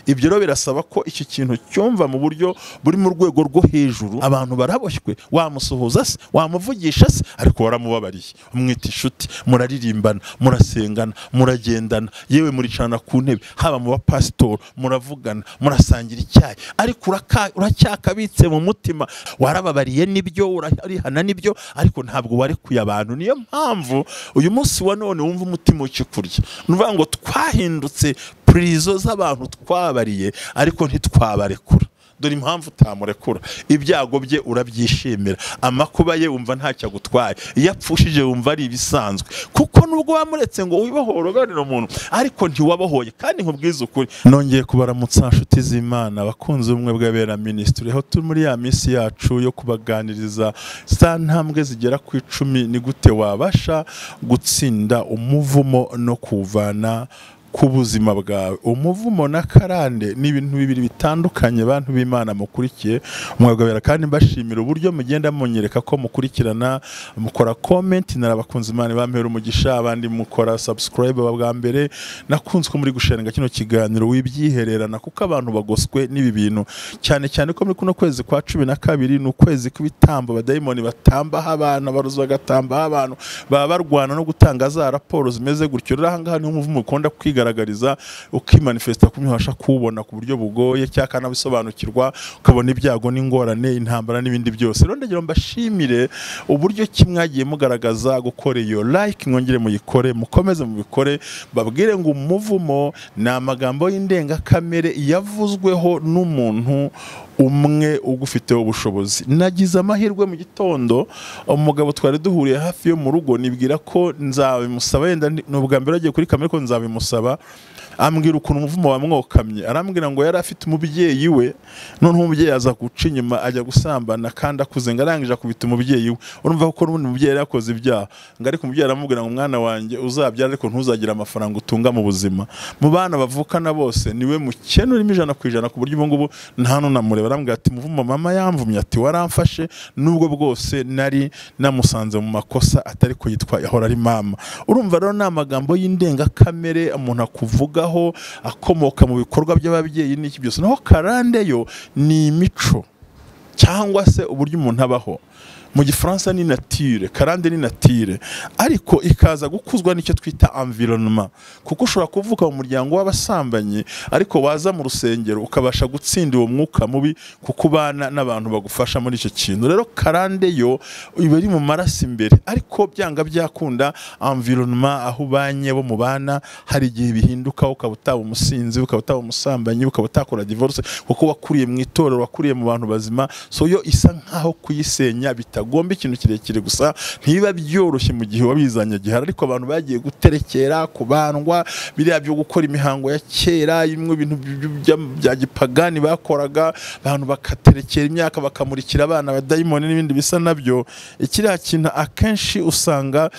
Ibyo rero birasaba ko iki kintu cyumva mu buryo buri mu rwego rwo hejuru. Abantu baraboshywe, wamusuhuza se, wamuvugisha se, ariko waramubabariye, umwita inshuti, muraririmbana, murasengana, muragendana, yewe muricana ku ntebe, haba mu bapasitori muravugana, murasangira icyayi, ariko uracyakabitse mu mutima. Warababariye nibyo, urarihana nibyo, ariko ntabwo warekuye abantu. Niyo mpamvu uyu munsi wa none wumva umutima ukikurya. Ni ukuvuga ngo twahindutse prison z'abantu twabariye, ariko ntitwabarekura. Dore impamvu utamurekura: ibyago bye urabyishimira, amakuba ye wumva ntacyo agutwaye, iyo apfushije wumva ari ibisanzwe, kuko nubwo wamuretse ngo wibohore uganira umuntu, ariko ntiwabohoye. Kandi nkubwize ukuri, nongeye kubaramutsa nshuti z'Imana, abakunzi b'ubumwe bw'abera ministry, aho turi muri ya minsi yacu yo kubaganiriza za ntambwe zigera ku 10, ni gute wabasha gutsinda umuvumo no kuwuvana ku buzima bwawe. Umuvumo na karande ni ibintu bibiri bitandukanye. Bantu b'Imana mukurikiye mwagabera, kandi mbashimira uburyo mugenda munyereka ko mukurikirana, mukora comment, narabakunze, Imana bampera umugisha. Abandi mukora subscribe bwa mbere, nakunze ko muri gusharinga kino kiganiro, wibyihererana, kuko abantu bagoswe n'ibi bintu, cyane cyane ko muri kuno kwezi kwa 12 ni ukwezi kw'ibitambo, abadayimoni batambaho abana, baruzi bagatambaho abantu, baba barwana no gutanga za raporo zimeze gutyo. Rero aha ngaha niho umuvumo ukunda kwigaragariza, ukimanifesta, kumubasha kuwubona ku buryo bugoye cyangwa kanabisobanukirwa, ukabona ibyago n'ingorane, intambara n'ibindi byose. Rero ndagira mbashimire uburyo kimwagiye mugaragaza gukora iyo like, mwongere muyikore, mukomeze mubikore. Babwire ngo umuvumo ni amagambo y'indengakamere yavuzweho n'umuntu umwe ugufiteho ubushobozi. Nagize amahirwe mu gitondo, umugabo twari duhuriye hafi yo mu rugo, nibwira ko nzabimusaba, yenda ni ubwa mbere agiye kuri kamera, ko nzabimusaba, ambwira ukuntu umuvumo wamwokamye. Arambwira ngo yari afite umubyeyi we, noneho umubyeyi aza guca inyuma ajya gusambana kandi akuze, ngo arangije akubita umubyeyi we. Urumva ko n'ubundi umubyeyi yari yakoze ibyaha, ngo ariko umubyeyi aramubwira ngo umwana wanjye uzabyara, ariko ntuzagira amafaranga utunga mu buzima. Mu bana bavukana bose niwe mukene urimo 100%, ku buryo ubu ngubu nta n'unamureba. Arambwira ati umuvumo mama yamvumye, ati waramfashe, nubwo bwose nari namusanze mu makosa, atari ko yitwa yahora ari mama. Urumva rero ni amagambo y'indengakamere umuntu akuvugaho, akomoka mu bikorwa by'ababyeyi n'iki byose. Naho karande yo ni imico cyangwa se uburyo umuntu abaho. Mu gifaransa ni nature, karande ni nature, ariko ikaza gukuzwa n'icyo twita environnement, kuko ushobora kuvuka mu muryango w'abasambanyi, ariko waza mu rusengero ukabasha gutsinda uwo mwuka mubi, kuko ubana n'abantu bagufasha muri icyo kintu. Rero karande yo iba iri mu maraso imbere, ariko byanga byakunda environnement, aho ubanye bo mubana, hari igihe bihinduka, ukaba utaba umusinzi, ukaba utaba umusambanyi, ukaba utakora divorce, kuko wakuriye mu itorero, wakuriye mu bantu bazima. So yo isa nkaho kuyisenya bitagomba ikintu kirekire, gusa ntibiba byoroshye mu gihe wabizanye gihari. Ariko abantu bagiye guterekera, kubandwa, biriya byo gukora imihango ya kera, imwe ibintu bya gipagani bakoraga, abantu bakaterekera imyaka, bakamurikira abana abadayimoni n'ibindi bisa nabyo. Ikiriya kintu akenshi usanga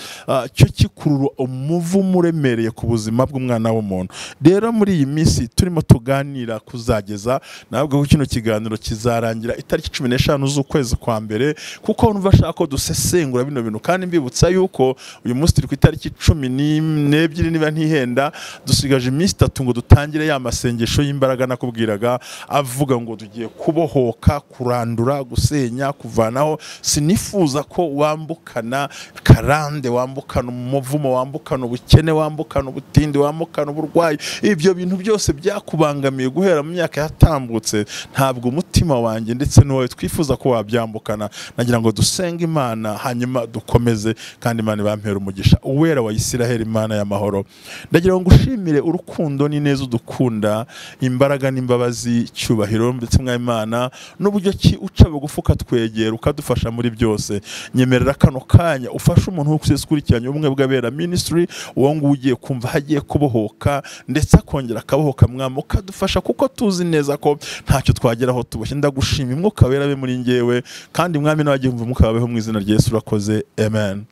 cyo kikurura umuvumo uremereye ku buzima bw'umwana w'umuntu. Rero muri iyi minsi turimo tuganira kuzageza, nabwo ko kino kiganiro kizarangira itariki 15 z'ukwezi kwa mbere, kuko numva ashaka ko dusesengura bino bintu. Kandi mbibutsa yuko uyu munsi turi ku itariki 12 niba ntihenda, dusigaje iminsi 3 ngo dutangire ya masengesho y'imbaraga nakubwiraga, avuga ngo tugiye kubohoka, kurandura, gusenya, kuvanaho. Sinifuza ko wambukana karande, wambukana umuvumo, wambukana ubukene, wambukana ubutindi, wambukana uburwayi. Ibyo bintu byose byakubangamiye guhera mu myaka yatambutse, ntabwo umutima wanjye ndetse n'uwawe twifuza ko wabyambukana. Nagira ngo dusenge Imana hanyuma dukomeze, kandi Imana ibampera umugisha. Uwera wa Isiraheli, Imana y'amahoro, ndagira ngo ngushimire urukundo n'ineza udukunda, imbaraga n'imbabazi, cyubahiro ndetse mwa Imana, n'uburyo ki uca bugufi ukatwegera ukadufasha muri byose. Nyemerera kano kanya ufashe umuntu wese ukurikiranye ubumwe bw'abera ministry, uwo nguwo ugiye kumva hagiye kubohoka ndetse akongera akabohoka, mwami ukadufasha, kuko tuzi neza ko ntacyo twageraho tuboshye. Ndagushima, umwuka wera abe muri njyewe, kandi mwami nawe agiye kumva umwuka wabeho mu izina rya Yesu, urakoze, amen.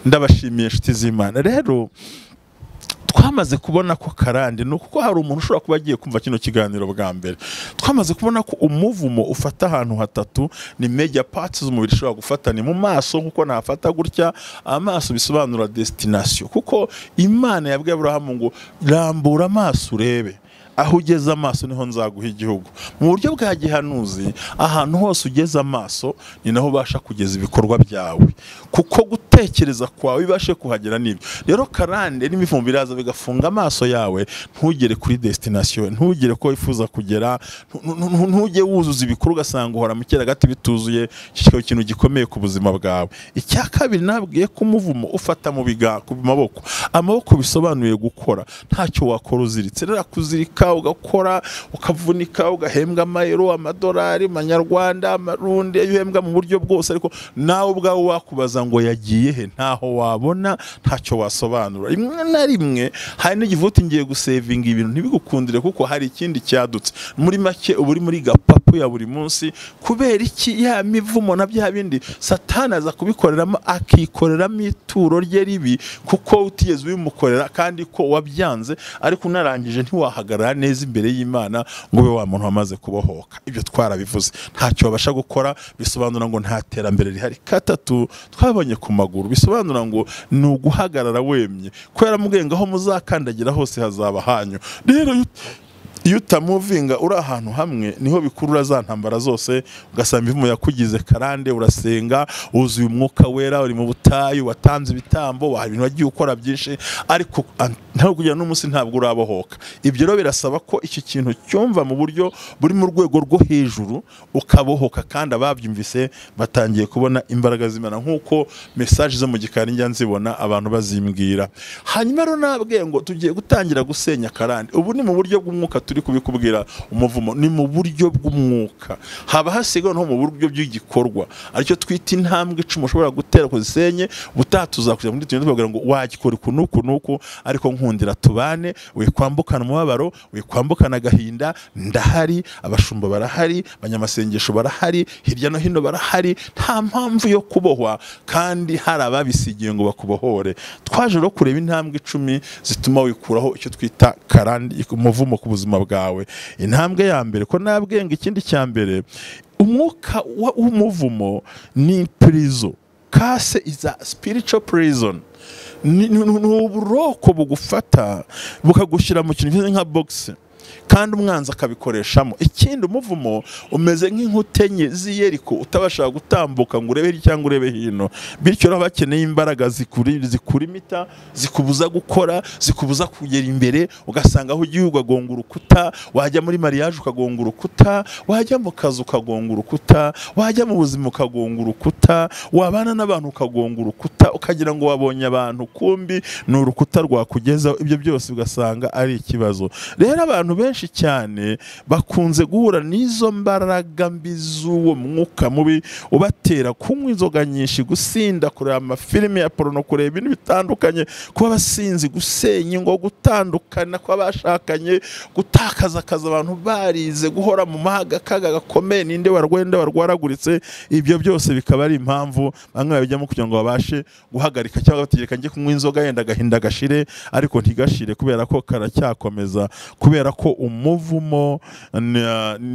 Ndabashimiye inshuti z'Imana. Rero twamaze kubona ko karande ni kuko hari umuntu ushobora kuba agiye kumva kino kiganiro bwa mbere. Twamaze kubona ko umuvumo ufata ahantu hatatu, ni major parts z'umubiri ushobora gufata, ni mu maso, nkuko nafata gutya amaso bisobanura destination, kuko Imana yabwiye Aburahamu ngo rambura amaso urebe. Aho ugeze amaso niho nzaguha igihugu. Mu buryo bwa gihanuzi, ahantu hose ugeze amaso ni naho ubasha kugeza ibikorwa byawe, kuko gutekereza kwawe bibashe kuhagera nibyo. Rero karande n'imivumo biraza bigafunga amaso yawe, ntugere kuri destination, ntugere ko wifuza kugera, ntujye wuzuza ibikorwa, ugasanga uhora mu gati bituzuye. Iki kintu gikomeye ku buzima bwawe. Icya kabiri, nabwiye ko umuvumo ufata mu ku maboko. Amaboko bisobanuye gukora, ntacyo wakora uziritse. Rero kuzirika ugakora ukavunika, ugahembwa amayero, amadolari, amanyarwanda, amarundi, uhembwa mu buryo bwose, ariko nawe ubwawe wakubaza ngo yagiye he, ntaho wabona, ntacyo wasobanura. Rimwe na rimwe hari n'igivuti ngiye gusevinga ibintu ntibigukundire kuko hari ikindi cyadutse. Muri make uba uri muri gapapu ya buri munsi. Kubera iki? Ya mivumo na bya bindi Satani aza kubikoreramo, akikoreramo ituro rye ribi, kuko utigeze ubimukorera kandi ko wabyanze, ariko unarangije ntiwahagarara neza imbere y'Imana ngo ube wa muntu wamaze kubohoka. Ibyo twarabivuze, ntacyo babasha gukora, bisobanura ngo nta terambere rihari. Katatu twabonye ku maguru, bisobanura ngo ni uguhagarara wemye, kubera mubwenga aho muzakandagira hose hazaba hanyu. Rero iyo utamuvinga uri ahantu hamwe, niho bikurura za ntambara zose, ugasanga imivumo yakugize karande. Urasenga, wuzuye umwuka wera, uri mu butayu, watanze ibitambo, wa ibintu wagiye ukora byinshi, ariko ntabwo kugera n'umunsi ntabwo urabohoka. Ibyo rero birasaba ko iki kintu cyumva mu buryo buri mu rwego rwo hejuru, ukabohoka. Kandi ababyumvise batangiye kubona imbaraga z'Imana, nkuko message zo mu gikari njya nzibona abantu bazimbwira. Hanyuma rero nabwiye ngo tugiye gutangira gusenya karande. Ubu ni mu buryo bw'umwuka turi kubikubwira, umuvumo ni mu buryo bw'umwuka, haba hasigaye no mu buryo bw'igikorwa, aricyo twita intambwe 10 ushobora gutera kuzisenye. Ubutaha tuzakuja muri tugenda tubabwira ngo wagikora uku n'uku n'uku, ariko nkundira tubane, wikwambukana umubabaro, wikwambukana agahinda. Ndahari, abashumba barahari, abanyamasengesho barahari, hirya no hino barahari. Nta mpamvu yo kubohwa kandi hari ababisigiye ngo bakubohore. Twaje rero kureba intambwe 10 zituma wikuraho icyo twita karande, umuvumo ku buzima bwawe. Intambwe ya mbere, ko nabwenga ikindi cya mbere, umwuka w'umuvumo ni prison. Curse is a spiritual prison. Ni uburoko bugufata bukagushyira mu kintu kimeze nka box, kandi umwanzi akabikoreshamo. Ikindi, umuvumo umeze nk'inkuta enye z'i Yeriko, utabasha gutambuka ngo urebe hirya cyangwa urebe hino. Bityo rero bakeneye imbaraga zikurimita, zikubuza gukora, zikubuza kugera imbere. Ugasanga aho ugiye ugagonga urukuta, wajya muri mariage ukagonga urukuta, wajya mu kazi ukagonga urukuta, wajya mu buzima ukagonga urukuta, wabana n'abantu ukagonga urukuta, ukagira ngo wabonye abantu, kumbi ni urukuta rwakugezaho. Ibyo byose ugasanga ari ikibazo. Rero abantu benshi cyane bakunze guhura n'izo mbaraga mbi z'uwo mwuka mubi ubatera kunywa inzoga nyinshi, gusinda, kureba amafilime ya porno, kureba ibintu bitandukanye, kuba abasinzi, gusenya ingo, gutandukana kw'abashakanye, gutakaza akazi abantu barize, guhora mu mahaga kaga gakomeye, ninde warwenda warwaraguritse. Ibyo byose bikaba ari impamvu bamwe babijyamo kugira ngo babashe guhagarika, cyangwa bategeka njye kunywa inzoga yenda agahinda gashire, ariko ntigashire kubera ko karacyakomeza, kubera ko umuvumo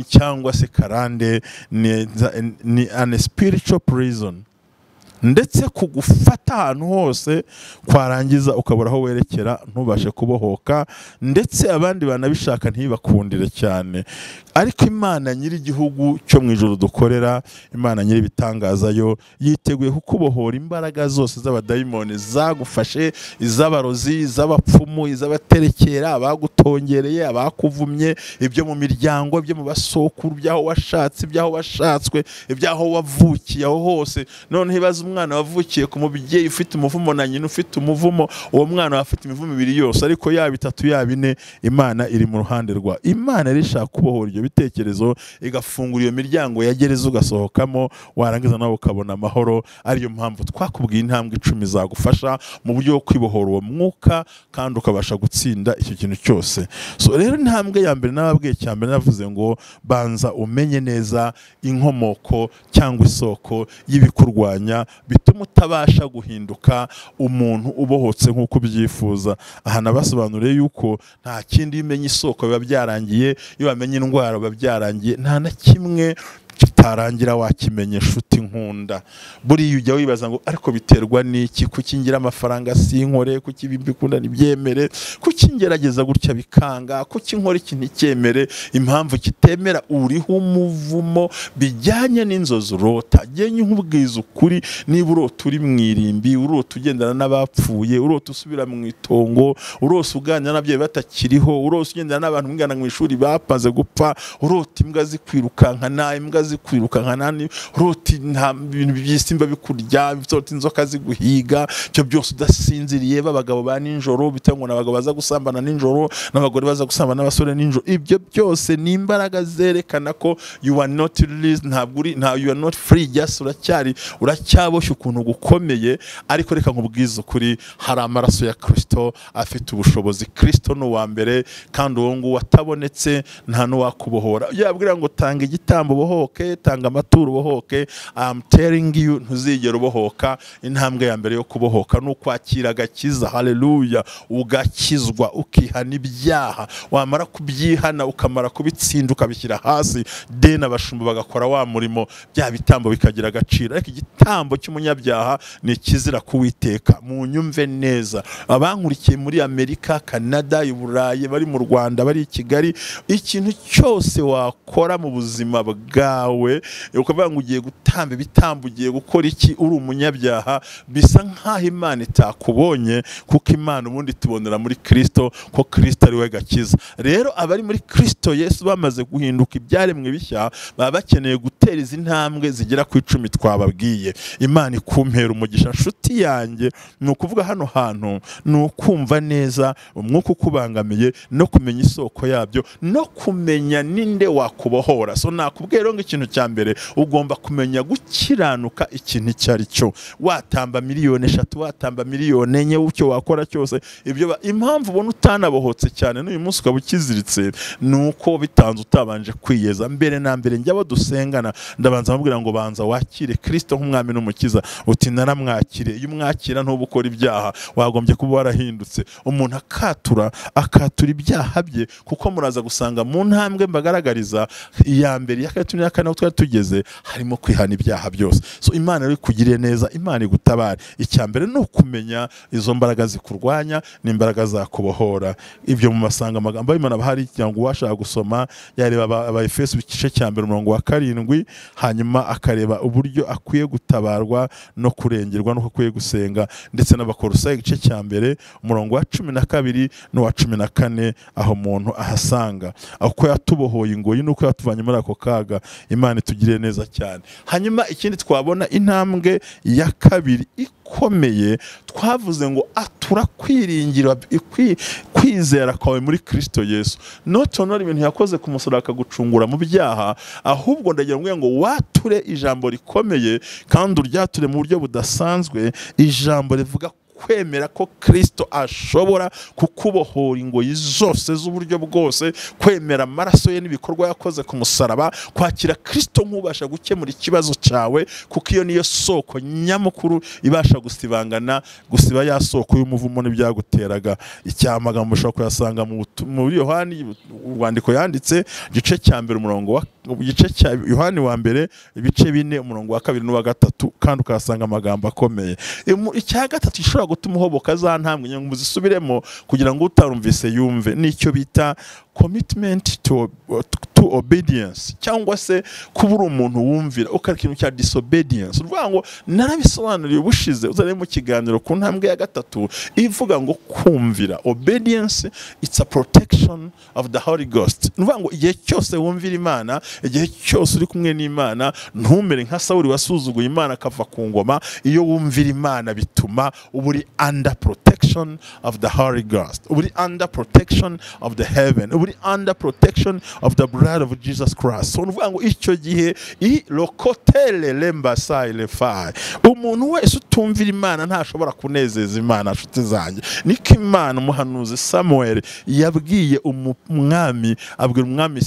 cyangwa se karande ni an spiritual prison, ndetse kugufata ahantu hose kwarangiza ukabura aho werekera, ntubashe kubohoka, ndetse abandi banabishaka ntibakundire cyane. Ariko Imana nyiri igihugu cyo mu ijuru dukorera, Imana nyiri ibitangaza, yo yiteguye kukubohora imbaraga zose z'abadayimoni zagufashe, iz'abarozi, iz'abapfumu, iz'abaterekera, abagutongereye, abakuvumye, ibyo mu miryango, ibyo mu basokuru, ibyaho washatse, ibyaho washatswe, ibyaho wavukiye, aho hose. Noneho ibaze umwana wavukiye ku mubyeyi ufite umuvumo na nyina ufite umuvumo, uwo mwana afite imivumo ibiri yose, ariko yaba itatu yaba ine, Imana iri mu ruhande rwa Imana. Irishaka kubohora ibyo bitekerezo, igafungura iyo miryango ya gereza, ugasohokamo, warangiza nawe ukabona amahoro. Ariyo mpamvu twakubwiye intambwe 10 zagufasha mu buryo bwo kwibohora uwo mwuka kandi ukabasha gutsinda icyo kintu cyose. So rero intambwe ya mbere nababwiye, cya mbere navuze ngo banza umenye neza inkomoko cyangwa isoko y'ibikurwanya bituma utabasha guhinduka umuntu ubohotse nk'uko ubyifuza. Aha nabasobanuriye yuko nta kindi, iyo umenya isoko biba byarangiye, iyo wamenye indwara biba byarangiye, nta na kimwe Kitarangira wakimenye nshuti nkunda. Buriya ujya wibaza ngo ariko biterwa n'iki? Kuki ngira amafaranga sinkore? Kuki mbikunda ntibyemere? Kuki ngerageza gutya bikanga? Kuki nkora iki nticyemere? Impamvu kitemera, uriho umuvumo bijyanye n'inzozi urota. Jye nkubwiza ukuri, niba urota uri mu irimbi, urota ugendana n'abapfuye, urota usubira mu itongo, urose uganira n'ababyeyi batakiriho, urose ugendana n'abantu mwigana mu ishuri bapaze gupfa, urota imbwa zikwirukankana, imbwa zikwirukankana, urota ibintu by'isimba bikurya, urota inzoka ziguhiga, ibyo byose udasinziriye, b'abagabo ba nijoro, bitewe ngo n'abagabo baza gusambana nijoro, n'abagore baza gusambana n'abasore nijoro. Ibyo byose ni imbaraga zerekana ko you are not released, ntabwo uri, nta, you are not free, just uracyaboshye ukuntu gukomeye. Ariko reka nkubwize ukuri, hari amaraso ya Kristo afite ubushobozi. Kristo ni uwa mbere, kandi uwo nguwo atabonetse nta n'uwakubohora. Yabwira ngo tanga igitambo ubohoke, tanga amaturo ubohoke, I'm telling you, ntuzigera ubohoka. Intambwe ya mbere yo kubohoka ni ukwakira agakiza. Haleluya! Ugakizwa, ukihana ibyaha, wamara kubyihana ukamara kubitsinda ukabishyira hasi, deni abashumba bagakora wa murimo, bya bitambo bikagira agaciro. Ariko igitambo cy'umunyabyaha ni ikizira kuwiteka. Munyumve neza, abankurikiye muri Amerika, Canada, i Burayi, bari mu Rwanda, bari i Kigali, ikintu cyose wakora mu buzima bwawe ukavuga ngo ugiye gutamba ibitambo, ugiye gukora iki, uri umunyabyaha, bisa nkaho Imana itakubonye, kuko Imana ubundi tubonera muri Kristo, ko Kristo ari we gakiza. Rero abari muri Kristo Yesu bamaze guhinduka ibyaremwe bishya, baba bakeneye gutera izi ntambwe zigera ku 10 twababwiye. Imana ikumpera umugisha nshuti yanjye. Ni ukuvuga hano hantu ni ukumva neza umwuka ukubangamiye, no kumenya isoko yabyo, no kumenya ninde wakubohora. So nakubwiye rero ngo ikintu cya mbere ugomba kumenya gukiranuka ikintu icyo ari cyo. Watamba 3 miliyoni, watamba 4 miliyoni, icyo wakora cyose, ibyo impamvu ubona utanabohotse cyane n'uyu munsi ukaba ukiziritse, ni uko bitanze utabanje kwiyeza. Mbere na mbere njya abo dusengana ndabanza bamubwira ngo banza wakire Kristo nk'umwami n'umukiza. Uti naramwakire. Iyo umwakira ntuba ukora ibyaha, wagombye kuba warahindutse. Umuntu akatura ibyaha bye, kuko muraza gusanga mu ntambwe mbagaragariza iya mbere, iya kabiri n'iya kane aho twari tugeze, harimo kwihana ibyaha byose. So Imana rero ikugiriye neza, Imana igutabare. Icya mbere ni ukumenya izo mbaraga zikurwanya n'imbaraga zakubohora. Ibyo mu masanga amagambo y'Imana aba ahari, kugira ngo uwashaka gusoma yareba Abaefeso igice cya 1 umurongo wa 7, hanyuma akareba uburyo akwiye gutabarwa no kurengerwa n'uko akwiye gusenga, ndetse n'Abakolosayi igice cya 1 umurongo wa 12 n'uwa 14, aho umuntu ahasanga uko yatubohoye ingoyi n'uko yatuvanye muri ako kaga. Imana itugiriye neza cyane. Hanyuma ikindi twabona, intambwe ya kabiri ikomeye, twavuze ngo atura kwiringira kwizera kwawe muri Kristo Yesu. Not only ibintu yakoze ku musaraba akagucungura mu byaha, ahubwo ndagira ngo wature ijambo rikomeye kandi uryature mu buryo budasanzwe, ijambo rivuga kwemera ko Kristo ashobora kukubohora ingoyi zose z'uburyo bwose, kwemera amaraso ye n'ibikorwa yakoze ku musaraba, kwakira Kristo nk'ubasha gukemura ikibazo cyawe, kuko iyo niyo soko nyamukuru ibasha gusibangana, gusiba ya soko y'umuvumo n'ibyaguteraga. Icyamagambo ushobora kuyasanga muri Yohani, urwandiko yanditse, igice cya 1 umurongo wa, igice cya Yohani wa mbere, ibice 4 umurongo wa 2 n'uwa 3, kandi ukahasanga amagambo akomeye. Icya gatatu gishobora gutuma uhoboka za ntambwe, ngo muzisubiremo kugira ngo utarumvise yumve, nicyo bita commitment to obedience, cyangwa se kuba uri umuntu wumvira, ukora ikintu cya disobedience. Uvuga ngo narabisobanuriye ubushize, uzare mu kiganiro ku ntambwe ya gatatu ivuga ngo kumvira, obedience, it's a protection of the Holy Ghost. Uvuga ngo igihe cyose wumvira Imana, igihe cyose uri kumwe n'Imana, ntumere nka Sawuli wasuzuguye Imana akava ku ngoma. Iyo wumvira Imana bituma uba uri under protection of the Holy Ghost, uba uri under protection of the heaven, uba uri under protection of the blood of Jesus Christ. So uvuga ngo icyo gihe i lokotele lembasai lefai, umuntu wese utumvira Imana ntashobora kunezeza Imana. Nshuti zanjye, niko Imana umuhanuzi Samuel yabwiye umwami, abwira umwami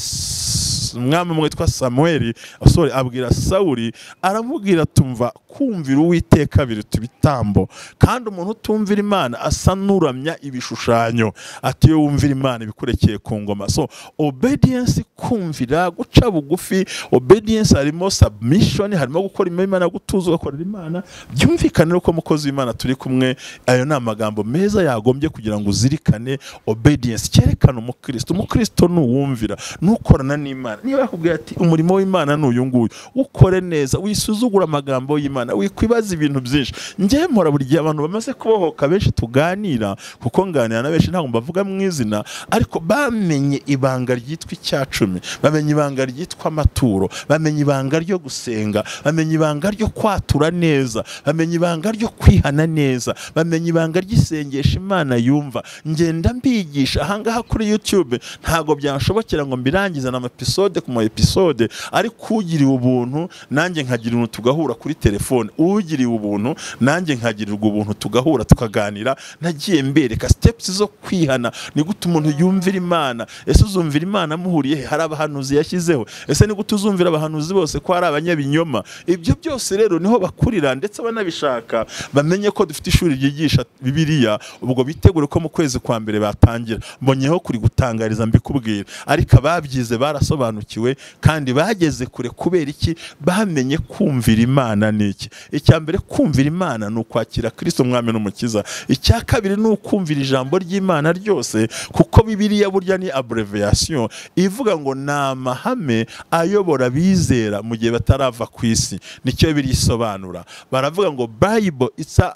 umwe witwa Samuel, sorry, abwira Sawuli, aramubwira tumva kumvira Uwiteka biruta ibitambo, kandi umuntu utumvira Imana asa n'uramya ibishushanyo. Ati iyo wumvira Imana ibikurekeye ku ngoma. So obedience, kumvira, guca bugufi. Obedience harimo submission, harimo gukora Imana, gutuza ugakorera Imana. Byumvikane ko mukozi w'Imana turi kumwe, ayo ni amagambo meza yagombye kugira ngo uzirikane. Obedience cyerekana umukristo. Umukristo ni uwumvira, nukorana n'Imana. Niba yakubwiye ati umurimo w'Imana ni uyu nguyu, ukore neza, wisuzugura amagambo y'Imana, wikwibaza ibintu byinshi. Njye mpora buri gihe abantu bamaze kubohoka benshi tuganira, kuko nganira na benshi ntabwo mbavuga mu izina, ariko bamenye ibanga ryitwa icyacumi, bamenye ibanga ryitwa amaturo, bamenye ibanga ryo gusenga, bamenye ibanga ryo kwatura neza, bamenye ibanga ryo kwihana neza, bamenye ibanga ry'isengesho Imana yumva. Ngenda mbigisha ahangaha kuri YouTube, ntago byanshobokera ngo mbirangize na episode ku ma episode, ariko ugiriwe ubuntu nanjye nkagira ubuntu tugahura kuri telefone, ugiriwe ubuntu nanjye nkagirirwa ubuntu tugahura tukaganira. Nagiye mbereka steps zo kwihana, ni gute umuntu yumvira Imana. Ese uzumvira Imana muhuriye he? Hari abahanuzi yashyizeho. Ese ni gute uzumvira abahanuzi bose ko hari abanyabinyoma? Ibyo byose rero niho bakurira, ndetse banabishaka bamenye ko dufite ishuri ryigisha Bibiliya, ubwo bitegure ko mu kwezi kwa mbere batangira. Mbonyeho kuri gutangariza mbikubwira, ariko ababyize barasobanukiwe kandi bageze kure. Kubera iki? Bamenye kumvira Imana niki. Icya mbere, kumvira Imana ni ukwakira Kristo Umwami n'Umukiza. Icya kabiri ni ukumvira ijambo ry'Imana ryose, kuko Bibiliya burya ni abbreviation ivuga ngo ni amahame ayobora abizera mu gihe batarava ku isi. Nicyo Bibiliya isobanura. Baravuga ngo Bible it's a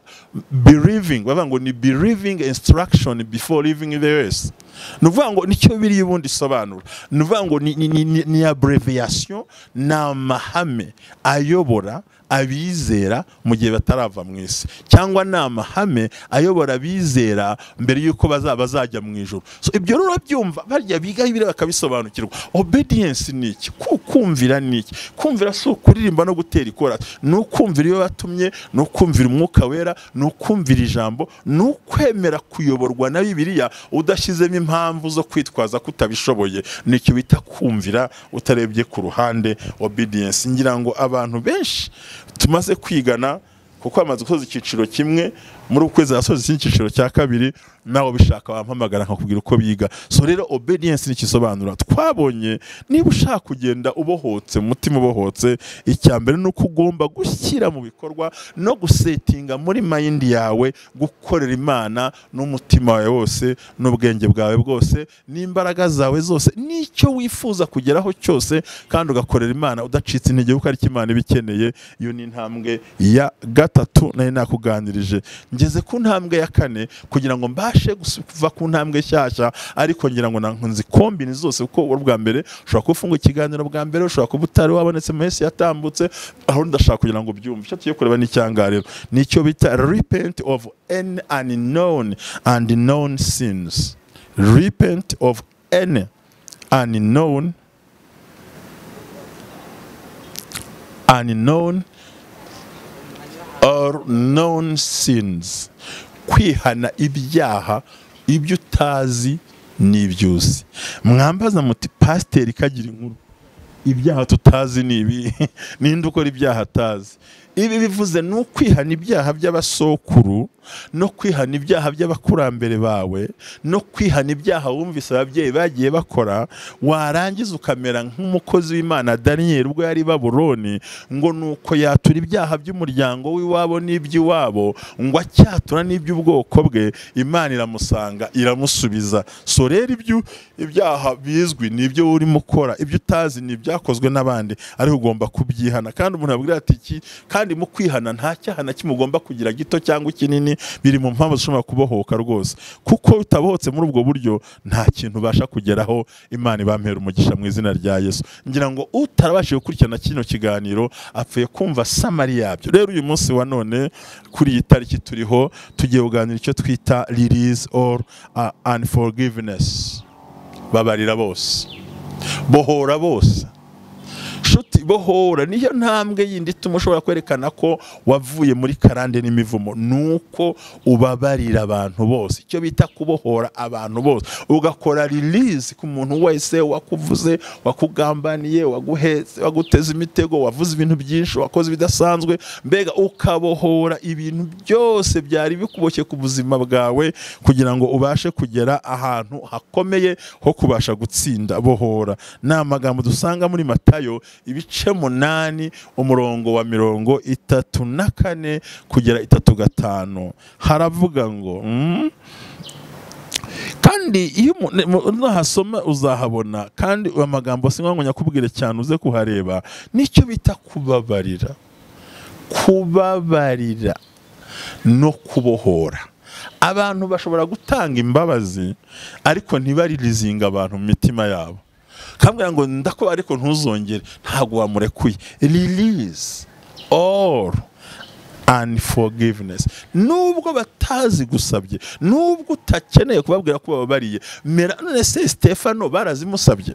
believing, bavuga ngo ni believing instruction before leaving the earth. Nuvuga ngo nicyo Bibiliya ubundi isobanura. Nuvuga ngo ni abbreviation, ni amahame ayobora abizera mu gihe batarava mu isi, cyangwa ni amahame ayobora abizera mbere yuko bazajya mu ijuru. So ibyo rero byumva barya biga Bibiliya bakabisobanukirwa. Obedience ni iki? Kumvira ni iki? Kumvira si ukuririmba no gutera ikora, ni ukumvira iyo batumye, ni ukumvira Umwuka Wera, ni ukumvira ijambo, ni ukwemera kuyoborwa na Bibiliya udashyizemo impamvu zo kwitwaza kutabishoboye. Nicyo bita kumvira utarebye ku ruhande, obedience. Ngira ngo abantu benshi tumaze kwigana, kuko amaze gusoza icyiciro kimwe muri ukwezi asoza icyiciro cya kabiri, nawe bishaka wampamagara nkakubwira uko biga. So rero obedience ni kisobanura. Twabonye niba ushaka kugenda ubohotse, umutima ubohotse, icya mbere ni uko ugomba gushyira mu bikorwa no gusetinga muri mind yawe gukorera Imana n'umutima wawe wose n'ubwenge bwawe bwose n'imbaraga zawe zose n'icyo wifuza kugeraho cyose, kandi ugakorera Imana udacitse intege kuko ari Imana ibikeneye. Iyo ni intambwe ya gatatu nari nakuganirije. Ngeze ku ntambwe ya kane kugira ngo mbashe kuva ku ntambwe nshyashya, ariko ngira ngo nankunze kombini zose, kuko ubwa mbere ushobora kufunga ikiganiro bwa mbere, ushobora kuba utari wabonetse mu minsi yatambutse, aho ndashaka kugira ngo byumve. Icyo tugiye kureba ni icyangariro, nicyo bita repent of any unknown and known sins. Repent of any unknown or known sins. Kwihana ibyaha, ibyo utazi n'ibyo uzi. Mwambaza muti pasiteri kagira inkuru, ibyaha tutazi ni ibi? Ninde ukora ibyaha atazi? Ibi bivuze ni ukwihana ibyaha by'abasokuru, no kwihana ibyaha by'abakurambere bawe, no kwihana ibyaha wumvise ababyeyi bagiye bakora, warangiza ukamera nk'umukozi w'Imana Daniel ubwo yari Babuloni, ngo nuko yatura ibyaha by'umuryango w'iwabo n'iby'iwabo, ngo acyatura n'iby'ubwoko bwe, Imana iramusanga iramusubiza. So rero ibyaha bizwi nibyo urimo ukora, ibyo utazi ni ibyakozwe n'abandi, ariko ugomba kubyihana. Kandi umuntu abwira ati iki, kandi mu kwihana nta cyaha na kimwe ugomba kugira, gito cyangwa kinini, biri mu mpamvu zishobora kubohoka rwose, kuko utabohotse muri ubwo buryo nta kintu ubasha kugeraho. Imana ibampera umugisha mu izina rya Yesu. Ngira ngo utarabashije gukurikirana kino kiganiro apfuye kumva samari yabyo. Rero uyu munsi wa none kuri iyi tariki turiho, tugiye kuganira icyo twita release or unforgiveness. Babarira bose, bohora bose. Shuti, bohora niyo ntambwe yindi ituma ushobora kwerekana ko wavuye muri karande n'imivumo, nuko ubabarira abantu bose. Icyo bita kubohora abantu bose, ugakora release ku muntu wese wakuvuze, wakugambaniye, waguhetse, waguteze imitego, wavuze ibintu byinshi, wakoze ibidasanzwe, mbega ukabohora ibintu byose byari bikuboshye ku buzima bwawe kugira ngo ubashe kugera ahantu hakomeye ho kubasha gutsinda. Bohora ni amagambo dusanga muri Matayo ibice 8 umurongo wa 34 kugera 35. Haravuga ngo kandi iyo unahasoma uzahabona, kandi amagambo singombwa ngo nyakubwire cyane uze kuhareba, nicyo bita kubabarira. Kubabarira no kubohora. Abantu bashobora gutanga imbabazi ariko ntibaririzinga abantu mu mitima yabo. Kambwira ngo ndako ariko ntuzongere, ntabwo wamurekuye. Release all unforgiveness. Nubwo batazi gusabye, nubwo utakeneye kubabwira ko bababariye, none se Stefano barazimusabye,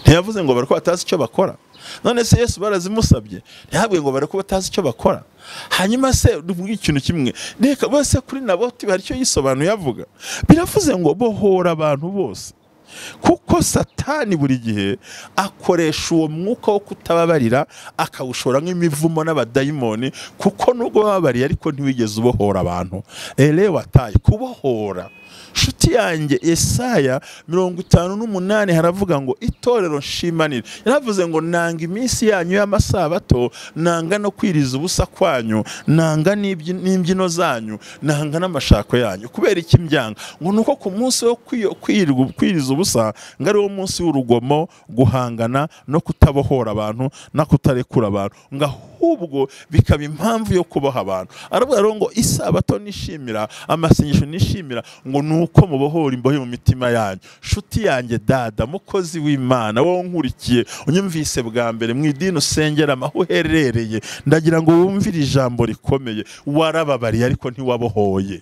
ntiyavuze ngo bariko batazi icyo bakora? None se Yesu barazimusabye, ntihabwe ngo bariko batazi icyo bakora? Hanyuma se uvuga ikintu kimwe, reka bose kuri Naboti hari icyo yisobanuye avuga. Biravuze ngo bohora abantu bose, kuko Satani buri gihe akoresha uwo mwuka wo kutababarira akawushora nk'imivumo n'abadayimoni, kuko nubwo bababariye ariko ntiwigeze ubohora abantu. Wataye kubohora. Shuti yanjye, Yesaya 58 haravuga ngo itorero nshimanire. Yaravuze ngo nanga iminsi yanyu y'amasabato, nanga no kwiriza ubusa kwanyu, nanga n'imbyino zanyu, nanga n'amashako yanyu. Kubera iki mbyanga? Ngo nuko ku munsi wo kwiriza ubusa ngo ari wo munsi w'urugomo, guhangana no kutabohora abantu no kutarekura abantu, ngo ahubwo bikaba impamvu yo kuboha abantu. Aravuga rero ngo isabato nishimira, amasengesho nishimira, ngo nuko mubohora imbohe mu mitima yanyu. Shuti yanjye, dada, mukozi w'Imana, wowe nkurikiye unyumvise bwa mbere mu idini usengera aho uherereye, ndagira ngo wumvire ijambo rikomeye. Warababariye ariko ntiwabohoye.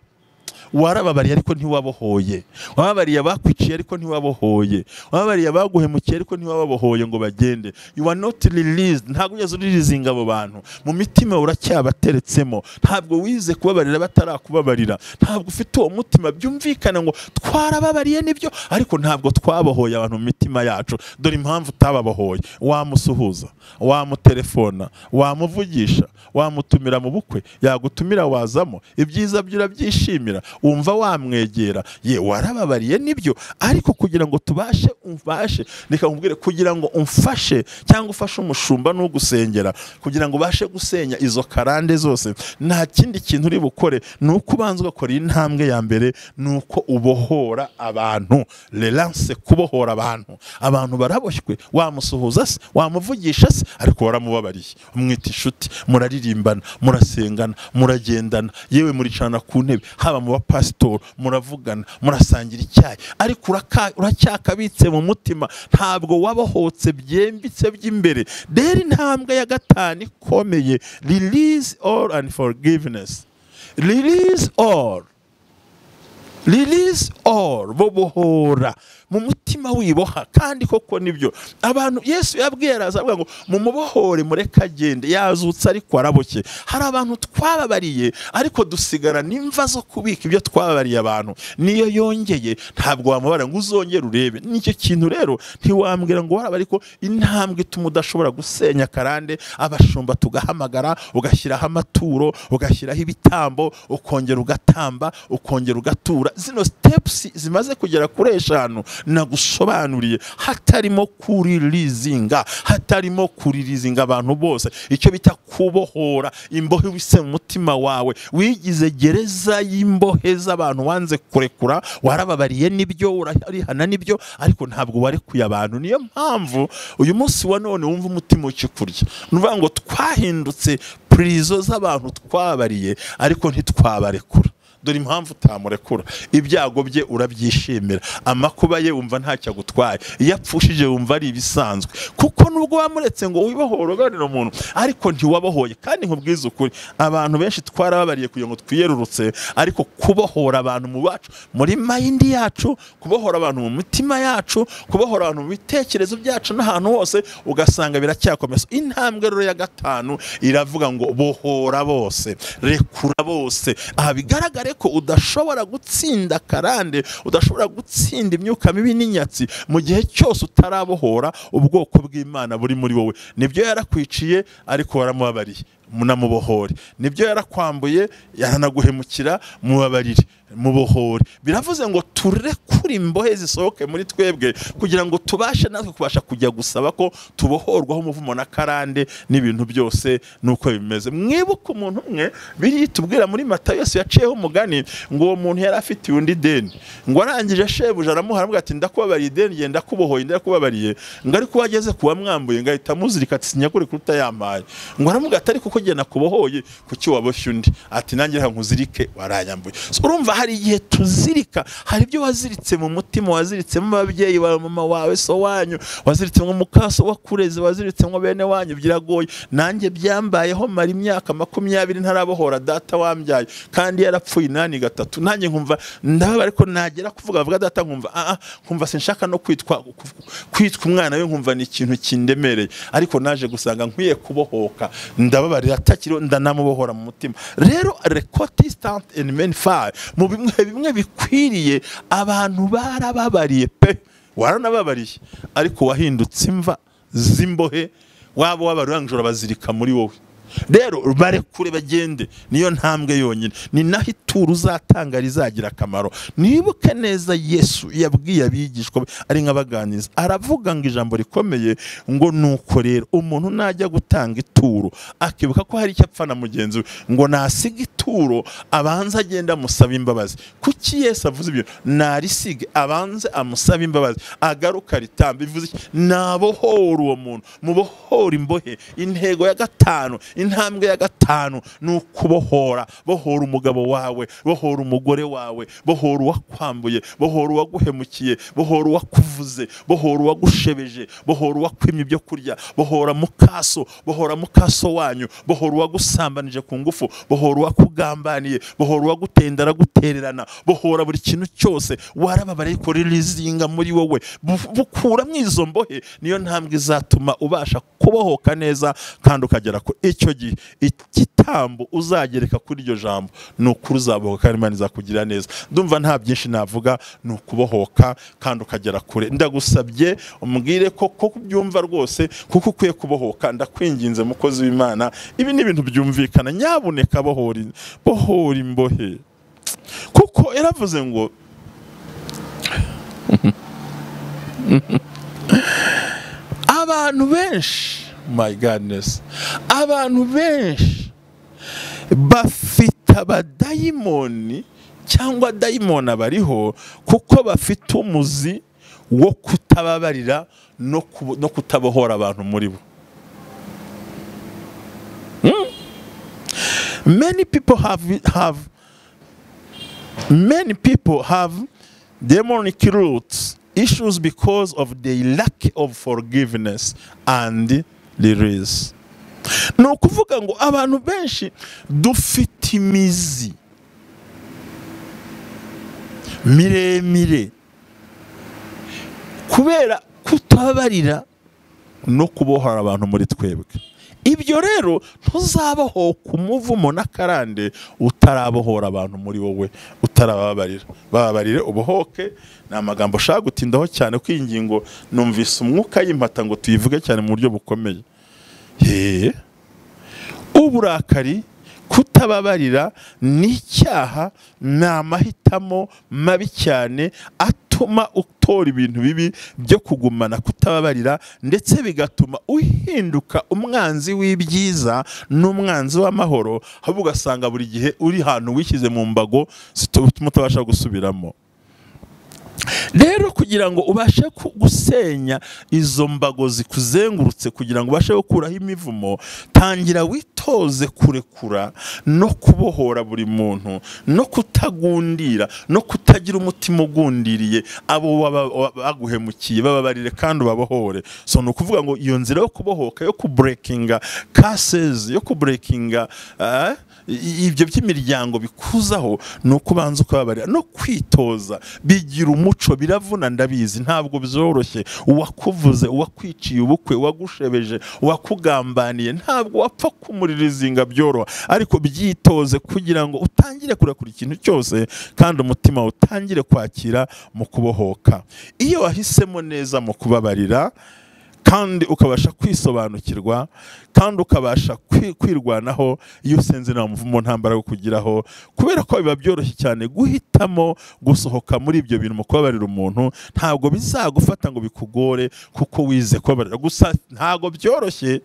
Warababariye ariko ntiwabohoye. Wababariye abakwiciye ariko ntiwabohoye. Wababariye abaguhemukiye ariko ntiwababohoye ngo bagende. You are not released. Ntabwo ugeze uririzinga abo bantu. Mu mitima uracyabateretsemo. Ntabwo wize kubabarira batarakubabarira. Ntabwo ufite uwo mutima. Byumvikana ngo twarababariye nibyo, ariko ntabwo twabohoye abantu mu mitima yacu. Dore impamvu utababohoye. Wamusuhuza, wamutelefona, wamuvugisha, wamutumira mu bukwe, yagutumira wazamo, ibyiza byo urabyishimira, wumva wamwegera, ye warababariye nibyo, ariko kugira ngo tubashe umfashe, reka nkubwire, kugira ngo umfashe cyangwa ufashe umushumba n'ugusengera, kugira ngo ubashe gusenya izo karande zose, nta kindi kintu uri bukore nuko ubanza ugakora intambwe ya mbere, nuko ubohora abantu. Relance, kubohora abantu. Abantu baraboshywe, wamusuhuza se, wamuvugisha se, ariko waramubabariye, umwita inshuti, muraririmbana, murasengana, muragendana, yewe muricana ku ntebe, haba mu bapasitori muravugana, murasangira icyayi, ariko uracyakabitse mu mutima, ntabwo wabohotse byembitse by'imbere. Rero intambwe ya gatanu ikomeye, release all unforgiveness. Release all. Release all. Bobohora mu mutima wiboha. Kandi koko nibyo abantu Yesu yabwiye araza avuga ngo mumubohore mureke agende, yazutse ariko araboshye. Hari abantu twababariye ariko dusigara n'imva zo kubika ibyo twababariye abantu. Niyo yongeye ntabwo wamubara ngo uzongere urebe. Nicyo kintu rero ntiwambwira ngo waraba, ariko intambwe ituma udashobora gusenya karande, abashumba tugahamagara, ugashyiraho amaturo, ugashyiraho ibitambo, ukongera ugatamba, ukongera ugatura. Zino steps zimaze kugera kuri 5 nagusobanuriye, hatarimo kuririzinga, hatarimo kuririzinga abantu bose. Icyo bita kubohora imbohe wise mu mutima wawe, wigize gereza y'imbohe z'abantu wanze kurekura. Warababariye nibyo, urarihana nibyo, ariko ntabwo warekuye abantu. Niyo mpamvu uyu munsi wa none wumva umutima ukikurya. Nuvuga ngo twahindutse prison z'abantu twabariye ariko ntitwabarekura. Dore impamvu utamurekura: ibyago bye urabyishimira, amakuba ye wumva ntacyo agutwaye, iyo apfushije wumva ari ibisanzwe, kuko nubwo wamuretse ngo wibohore uganira umuntu, ariko ntiwabohoye. Kandi nkubwiza ukuri, abantu benshi twarababariye kugira ngo twiyerurutse, ariko kubohora abantu mu bacu, muri mind yacu, kubohora abantu mu mitima yacu, kubohora abantu mu bitekerezo byacu n'ahantu hose, ugasanga biracyakomeza. Intambwe rero ya gatanu iravuga ngo bohora bose, rekura bose. Aha bigaragare ko udashobora gutsinda karande, udashobora gutsinda imyuka mibi n'inyatsi mu gihe cyose utarabohora ubwoko bw'Imana buri muri wowe. Nibyo yarakwiciye, ariko waramubabariye, munamubohore. Nibyo yarakwambuye, yaranaguhemukira, mubabarire, mubohore. Biravuze ngo turekure imbohe zisohoke muri twebwe, kugira ngo tubashe natwe kubasha kujya gusaba ko tubohorwaho umuvumo na karande n'ibintu byose nuko bimeze. Mwibuke umuntu umwe biri tubwira muri Matayo, Yesu yaciyeho umugani ngo uwo muntu yari afitiye undi deni, ngo arangije shebuja aramuha, aramubwira ati ndakubabariye ideni, genda kubohoye, ndakubabariye. Ngo ariko wageze kuwa mwambuye, ngo ahita amuzirika ati sinyakure kuruta yampaye. Ngo aramubwira ati ariko ko genda kubohoye, kuki waboshye undi? Ati nanjye reka nkuzirike, waranyambuye. So, urumva hari igihe tuzirika, hari ibyo waziritse mu mutima, waziritsemo ababyeyi bawe, mama wawe, so wanyu, waziritsemo mukaso wakureze, waziritsemo bene wanyu, biragoye. Nanjye byambayeho, mara imyaka 20 ntarabohora data wambyaye, kandi yarapfuye 83. Nanjye nkumva ndababa, ariko nagera kuvuga avuga data nkumva nkumva sinshaka no kwitwa umwana we, nkumva ni ikintu kindemereye. Ariko naje gusanga nkwiye kubohoka, ndababarira atakiriho, ndanamubohora mu mutima. Rero recotistant and men fire, mu bimwe bikwiriye abantu barababariye pe, waranababariye, ariko wahindutse imva z'imbohe, waba wabarangije bazirika muri wowe. Rero barekure bagende, niyo ntambwe yonyine, ni naho ituro uzatanga rizagira akamaro. Nibuke neza Yesu yabwiye abigishwa ari nkabaganiza, aravuga ngo ijambo rikomeye ngo nuko rero umuntu najya gutanga ituro akibuka ko hari icyo apfa na mugenzi we, ngo nasiga ituro abanze agenda amusaba imbabazi. Kuki Yesu avuze ibyo? Narisige abanze amusaba imbabazi, agaruka ritambe. Bivuze iki? Nabohora uwo muntu, mubohora imbohe. Intego ya gatanu, intambwe ya gatanu ni ukubohora. Bohora umugabo wawe, bohora umugore wawe, bohora uwakwambuye, bohora uwaguhemukiye, bohora uwakuvuze, bohora uwagushebeje, bohora uwakwimye ibyo kurya, bohora mukaso, bohora mukaso wanyu, bohora uwagusambanije ku ngufu, bohora uwakugambaniye, bohora uwagutenda aragutererana, bohora buri kintu cyose warababariye, ariko ririzinga muri wowe, bukuramo izo mbohe. Niyo ntambwe izatuma ubasha kubohoka neza kandi ukagera ku icyo gihe igitambo uzagereka kuri iryo jambo, ni ukuri uzabohoka kandi Imana izakugira neza. Ndumva nta byinshi navuga, ni ukubohoka kandi ukagera kure. Ndagusabye umbwire ko kubyumva rwose, kuko ukwiye kubohoka. Ndakwinginze mukozi w'Imana, ibi ni ibintu byumvikana, nyabuneka bohora imbohe. Kuko yaravuze ngo abantu benshi, my goodness, abantu benshi bafite abadayimoni cyangwa dayimoni abariho kuko bafite umuzi wo kutababarira no kutabohora abantu muri bo. Many people have demonic roots issues because of the lack of forgiveness and release. Ni ukuvuga ngo abantu benshi dufite imizi miremire kubera kutababarira no kubohora abantu muri twebwe. Ibyo rero ntuzabohoka umuvumo n'akarande utarabohora abantu muri wowe, utarababarira. Bababarire ubohoke. Ni amagambo ushaka gutindaho cyane ko iyi ngingo numvise umwuka y'impata ngo tuyivuge cyane mu buryo bukomeye. Uburakari, kutababarira ni icyaha, ni amahitamo mabi cyane atuma utora ibintu bibi byo kugumana kutababarira, ndetse bigatuma uhinduka umwanzi w'ibyiza n'umwanzi w'amahoro, ahubwo ugasanga buri gihe uri hantu wishyize mu mbago zituma utabasha gusubiramo. Rero kugira ngo ubashe gusenya izo mbago zikuzengurutse, kugira ngo ubashe gukuraho imivumo, tangira witoze Witoze kurekura no kubohora buri muntu, no kutagundira, no kutagira umutima ugundiriye abo baguhemukiye, bababarire kandi ubabohore. So ni ukuvuga ngo iyo nzira yo kubohoka, yo kubreakinga curses, yo kubreakinga ibyo by'imiryango bikuzaho, ni uko ubanza ukababarira no kwitoza. Bigira umuco, biravuna ndabizi, ntabwo byoroshye. Uwakuvuze, uwakwiciye ubukwe, uwagushebeje, uwakugambaniye, ntabwo wapfa kumuririzinga byoroha, ariko byitoze kugira ngo utangire kurekura ikintu cyose kandi umutima utangire kwakira mu kubohoka. Iyo wahisemo neza mu kubabarira kandi ukabasha kwisobanukirwa kandi ukabasha kwirwanaho, iyo usenze nta muvumo, nta mbaraga kugiraho, kubera ko biba byoroshye cyane guhitamo gusohoka muri ibyo bintu. Mu kubabarira umuntu ntabwo bizagufata ngo bikugore, kuko wize kubabarira. Gusa ntabwo byoroshye,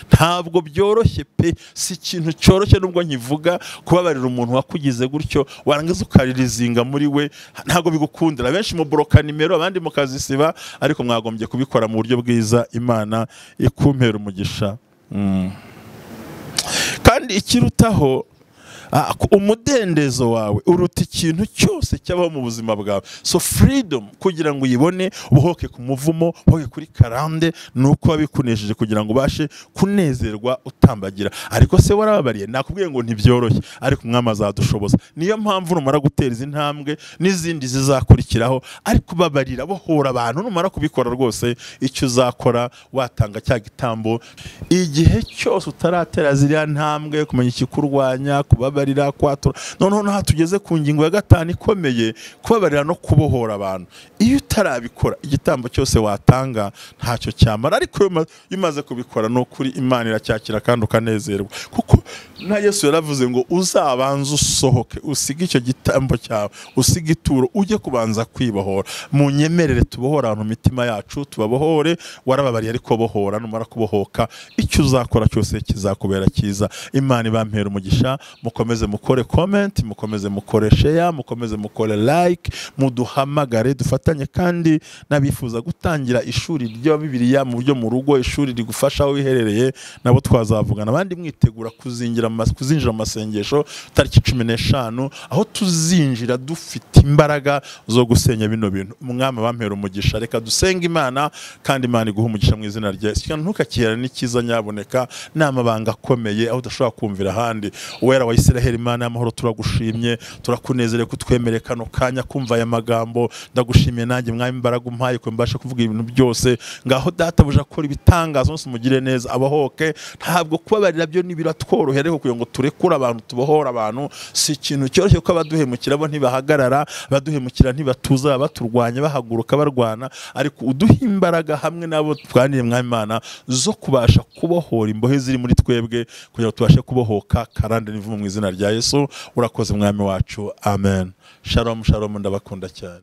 ntabwo byoroshye pe, si ikintu cyoroshye nubwo nkivuga. Kubabarira umuntu wakugize gutyo warangiza ukaririzinga muri we, ntabwo bigukundira. Benshi mu boroka nimero, abandi mukazisiba, ariko mwagombye kubikora mu buryo bwiza. Imana ikumpera umugisha. Kandi ikirutaho, umudendezo wawe uruta ikintu cyose cyabaho mu buzima bwawe. So freedom, kugira ngo uyibone, ubohoke ku muvumo, ubohoke kuri karande, ni uko wabikunesheje kugira ngo ubashe kunezerwa utambagira. Ariko se warababariye? Nakubwiye ngo ntibyoroshye, ariko Umwami azadushoboza. Niyo mpamvu numara gutera izi ntambwe n'izindi zizakurikiraho, ariko babarira, bohora abantu, numara kubikora rwose icyo uzakora watanga cya gitambo. Igihe cyose utaratera ziriya ntambwe, kumenya ikikurwanya, kubabarira, kwatura. Noneho naha tugeze ku ngingo ya 5 ikomeye, kubabarira no kubohora abantu. Iyo utarabikora, igitambo cyose watanga ntacyo cyamara, ariko iyo umaze kubikora no kuri Imana iracyakira kandi ukanezerwa. Kuko na Yesu yaravuze ngo uzabanze usohoke, usige icyo gitambo cyawe, usige ituro, ujye kubanza kwibohora. Munyemerere tubohora abantu mitima yacu, tubabohore. Warababariye ariko bohora, numara kubohoka icyo uzakora cyose kizakubera cyiza. Imana ibampera umugisha. Mukomeze mukore comment, mukomeze mukore share, mukomeze mukore like, muduhamagare dufatanye. Kandi nabifuza gutangira ishuri rya Bibiliya mu buryo mu rugo, ishuri rigufasha aho wiherereye, nabo twazavugana. Abandi mwitegura kuzinjira mu masengesho tariki 15, aho tuzinjira dufite imbaraga zo gusenya bino bintu. Umwami abampera umugisha. Reka dusenge Imana, kandi Imana iguhe umugisha mu izina rya Yesu. Ntukakihera n'ikiza nyaboneka, n'amabanga akomeye aho udashobora kumvira ahandi. Uwera wa Isiraheli, Imana y'amahoro, turagushimye, turakunezere kutwemerera kano kanya kumva aya magambo. Ndagushimiye nanjye Mwami, imbaraga umpaye ko mbasha kuvuga ibintu byose. Ngaho databuja akora ibitangaza, umunsi mugire neza, abahoke. Ntabwo kubabarira byo nibiratworohera, ariko kugira ngo turekure abantu, tubohora abantu, si ikintu cyoroshye, kuko abaduhemukira bo ntibahagarara, abaduhemukira ntibatuza, baturwanya, bahaguruka barwana. Ariko uduhe imbaraga hamwe nabo twanire Mwami Imana zo kubasha kubohora imbohe ziri muri twebwe, kugira ngo tubashe kubohoka karande n'ivumo mu izina rya Yesu. Urakoze Mwami wacu, amen. Shalom, shalom, ndabakunda cyane.